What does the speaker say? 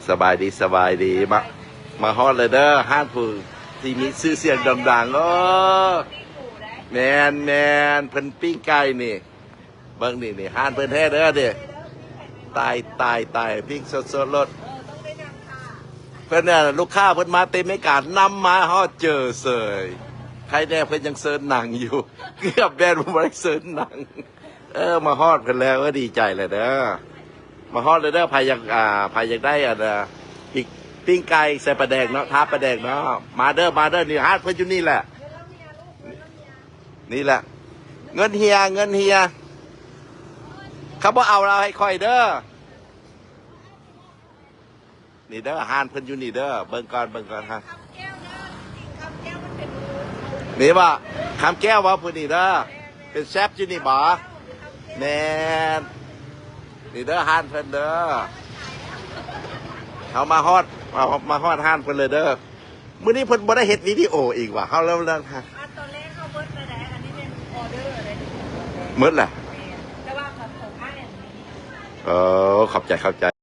ສະບາຍດີ ສະບາຍດີ ມາ ມາຮອດແລ້ວເດີ ຮ້ານຜູ້ທີ່ມີຊື່ສຽງໂດ່ງດັງ. ໂອ້ ແມ່ນໆ ເພິ່ນປີ້ງໄກ່ນີ້ ເບິ່ງນີ້ ນີ້ຮ້ານເພິ່ນແທ້ເດີນີ້. ຕາຍ ຕາຍ ຕາຍ ປີ້ງສົດໆໂລດ. ເພິ່ນນະ ລູກຄ້າເພິ່ນມາແຕ່ເມກາ ນຳມາຮອດເຈີເສີຍ. ໃຄແນ່ເພິ່ນຍັງເຊີນນັ່ງຢູ່ ເກືອບແມ່ນບໍ່ໄດ້ເຊີນນັ່ງ. ເອີ ມາຮອດເພິ່ນແລ້ວ ເອີ ດີໃຈແລ້ວເດີ. ມາຮອດແລ້ວເດີ ໃຜຢາກ ອ່າ ໃຜຢາກໄດ້ອັນ ອ່າ ປີ້ງ ປີ້ງໄກ່ໃສ່ປາແດກເນາະ ທາປາແດກເນາະ ມາເດີ ມາເດີ. ນີ້ຮ້ານເພິ່ນຢູ່ນີ້ແຫຼະ ນີ້ແຫຼະ. ເງິນເຮຍ ເງິນເຮຍ ເຂົາບໍ່ເອົາ ເອົາໃຫ້ຂ້ອຍເດີ. ນີ້ເດີ ຮ້ານເພິ່ນຢູ່ນີ້ເດີ ເບິ່ງກ່ອນ ເບິ່ງກ່ອນ ຮະ ນີ້ບໍ່ ຄຳແກ້ວບໍ່ ຜູ້ນີ້ເດີ ເປັນແຊັບຢູ່ນີ້ບໍ່? ແມ່ນ ນີ້ເດີ ຮ້ານເພິ່ນເດີ. ເຮົາມາຮອດ ມາ ມາຮອດຮ້ານເພິ່ນເລີຍເດີ. ມື້ນີ້ເພິ່ນບໍ່ໄດ້ເຮັດວິດີໂອອີກຫວາ ເຮົາເລີ່ມ ເລີ່ມ ອາ ຕອນແລກເຮົາເບິດແລ້ວໃດ໋ ອັນນີ້ແມ່ນອໍເດີເດ້ ໝົດແລ້ວ. ແມ່ນ ແຕ່ວ່າຂອງ ຂອງອ້າຍອັນນີ້. ເອີ ຂອບໃຈ ຂອບໃຈ.